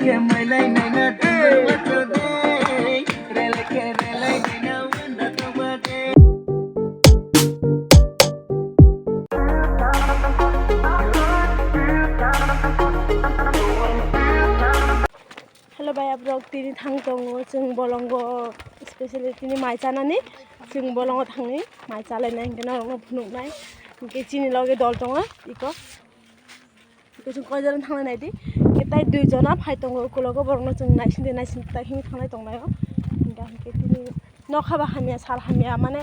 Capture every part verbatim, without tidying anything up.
Hello bhai, abrok tini thang tongo chwng bolongo, specially tini mai chanani. Chwng bolongo thangni mai chalainai, hinkhe norokno phunuknai, hinkhe chini loge dol tongo iko. Hinkhe chwng koi jora thangna naidi, hinkhe tai dui jona phai tongo ukulogo, borokno chwng naisingdi naisingdi tai hinwi thanglai tonglaio. Hinkhe, hinkhe tini nokha ba hamya, sal hamya, mane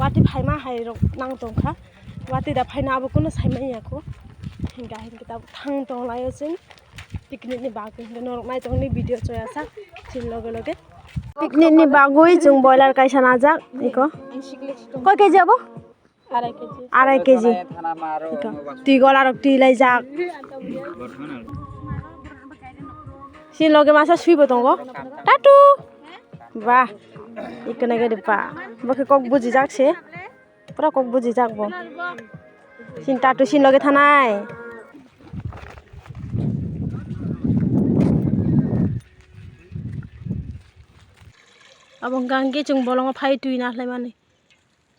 watwi phaima hai rok nang tongkha, watwi da phaina abo kunu sai manya kho. Hinkhe, hinkhe tabuk thang tonglaio chwng. Picnic ni bagwi hinkhe norok naitongni video choyasa chini loge loge. Picnic ni bagwi chwng boiler kaisa najak iko. Koi keji abo? Arai keji. Arai keji. Iko. Twi gola rok twi laijak. Chini loge masa swibo tongo. Tatu. Bah. Ikone gede ba. Bo khe kok bujijak se. Pura kok bujijak bo. Chini tatu chini loge thanai. Abo hwnkha hwnkhe chwng bolongo phai twi na khlaimani.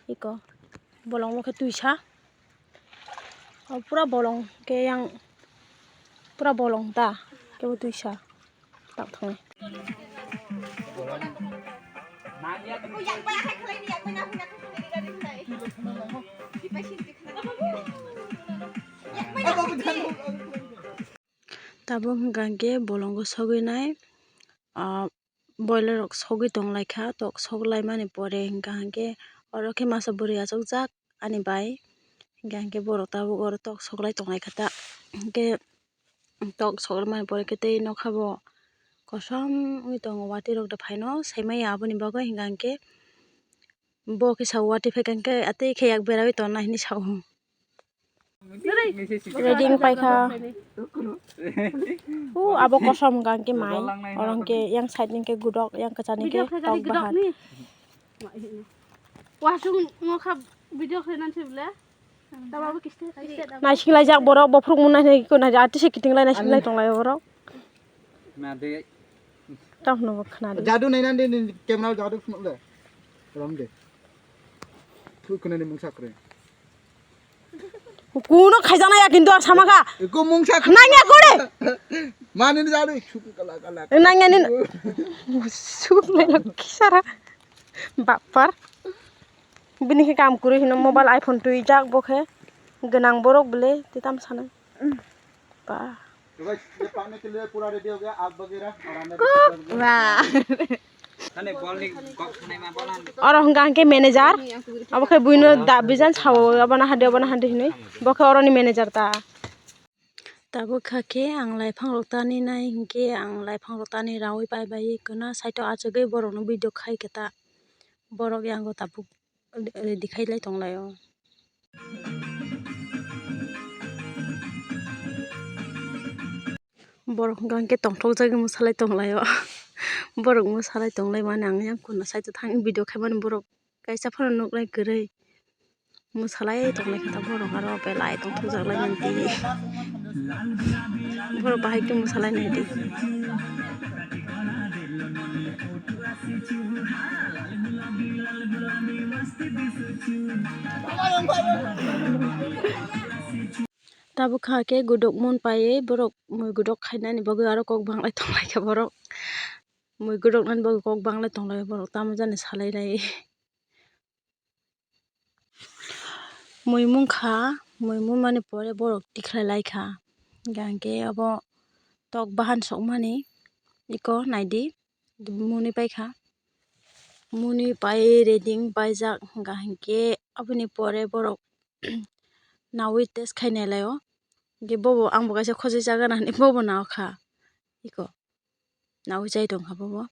Iko bolongo khe twisa. O pura bolong khe yang pura bolong ta kebo twisa. Tak thangni. Tabuk hwnkha hwnkhe bolongo sogwi nai, ah, boiler rok sogwi tong lai kha, tok sok lai mani pore hwnkha hwnkhe oro khe masa bwrwi achukjak ani bai, hwnkha hwnkhe borok tabuk oro tok sok lai tong lai kha ta, hwnkhe tok sok mani pore khe tei nokha bo kosom wngwi tongo, watwi rok da phaino sai manya aboni bagwi, hwnkha hwnkhe bo khe sao watwi phai kha hwnkhe atwi khe yak beraui tonna hinwi sao. Ready wng paikha. U abo kosom hwnkha hwnkhe mai. Oro hwnkhe yang side ni hwnkhe gudok, yang kwchar ni hwnkhe tok bahan. Wasung ngokha video khe nan se bole. Naising laijak borok, bophuru mwnai hinwi khe naijak, atise kiting lai naising lai tong lai borok. Tamo khna di. Jadu nai nan de, camera jadu phunuk le. Rom de. Thu khna ni mungsa kre. Kuno khaijana ya kintu ar sama kha. Ko mungsa kre. Nang ya kore. Mani ni jadu suk kala kala. Nang ya ni. Suk lai lo kisara. Bapar. Bini khe kam kwrwi hino mobile iPhone twi jak bo khe gwnang borok bwle twi tamo sanai. Ba. तो गाइस, ये पाने के लिए पूरा रेडी हो गया, आग वगैरह और अंदर भी सब कुछ। Wah. Oro hwnkha hwnkhe manager, abo khe buino da bijan sao, abana hadi, abana hadi hinwi, bo khe oroni manager ta. Tabuk kha khe ang laiphang rok tani nai hinkhe ang laiphang rok tani raui pai bai kona side o achugwi borok no video khai khe ta borok yango tabuk. Ready khai lai tong lai o. Borok hwnkha hwnkhe tongthok jagwi mwsa lai tong lai o. Borok mwsa lai tong lai mani ang yang kunu side o thang video khai mani borok kaisa phano nuk lai kwrwi. Mwsa lai tong lai khe ta borok aro belai tongthok jak lai mani twi. Borok bahai khe mwsa lai nai di. Tabuk kha khe gudok mun paiwi borok mui gudok khainani bagwi aro kok banglai tong lai kha borok. Mui gudok nani bagwi kok banglai tong lai borok tamo jani salai lai. Mui mung kha, mui mung mani pore borok tikhlai lai kha. Hingkha hingkhe abo tok bahan sokmani eko naidi, muni pai kha. Muni pai ready wng paijak, hingkha hingkhe aboni pore borok naui test khai nai lai o. Hingkhe bobo, ang bo kaisa khojai chagana hinwi bobo nao kha eko. Naui chai tong kha bobo.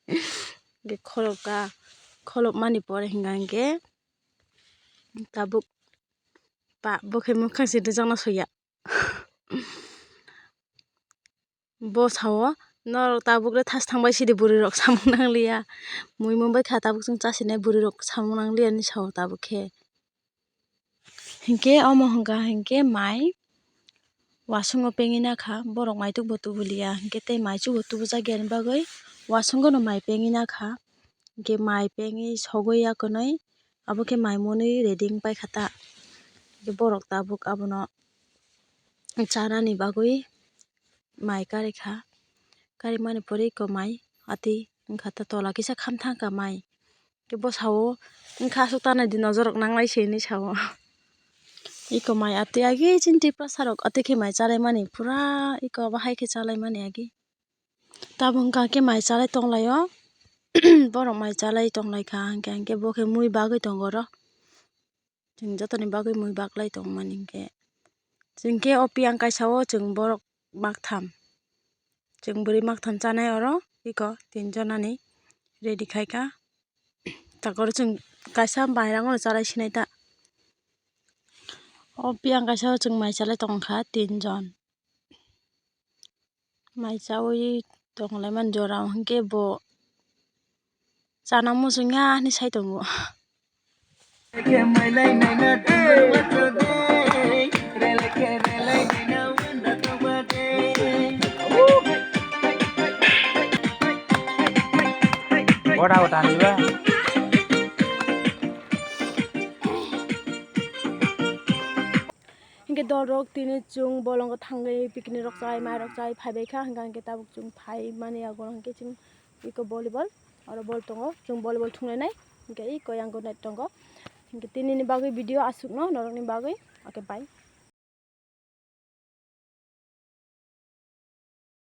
Hingkhe kholopka, kholopmani pore hingkha hingkhe tabuk pa bo khe mwkhang se rijak no soya. Bo sao, norok tabuk le thas thang bai sidi bwrwi rok samung nang liya. Mui mung bai kha tabuk chwng chasinai bwrwi rok samung nang liya hinwi sao tabuk khe. Hinkhe omo hwnkha hinkhe mai, wasungo pengwi nakha, borok maitukbo tubuliya, hinkhe tei maichugo tubujakya ni bagwi wasungo no mai pengwi nakha. Hinkhe mai pengwi sogwi yakunui abo khe mai mwnwi ready wng paikha ta. Hinkhe borok tabuk abono chanani bagwi mai karikha, karimani pore iko mai atwi wngkha ta, tola kisa khamthangkha mai. Khe bo sao, wngkha aswk tanai di nojorrok nanglai se hinwi sao. Iko mai atwi agi chini Tiprasa rok atwi khe mai chalaimani pura iko bahai khe chalaimani agi. Tabuk wngkha khe mai chalai tonglaio, borok mai chalai tonglaikha, hinkhe, hinkhe bo khe mui bagwi tongo oro. Chwng jotoni bagwi mui baklai tongmani hinkhe. Chwng khe o piyang kaisa o chwng borok maktham. Chwng bwrwi maktham chanai oro iko tin jonani ready khaikha. Takoro chwng kaisa mairang no chalai sinai ta. O piyang kaisa o chwng mai chalai tongkha tin jon. Mai chaui tonglaimani jora o, hinkhe bo chana muchungya hinwi sai tongo. Bora utani ba. Hinkhe dolrok tini chwng bolongo thangwi picnic rok chai, mai rok chai phaibaikha, hinkhe, hinkhe tabuk chwng phaimani yago hinkhe chwng iko volleyball, oro ball tongo, chwng volleyball thunglainai, hinkhe iko yango net tongo, hinkhe tinini bagwi video aswkno norokni bagwi, okay, bye.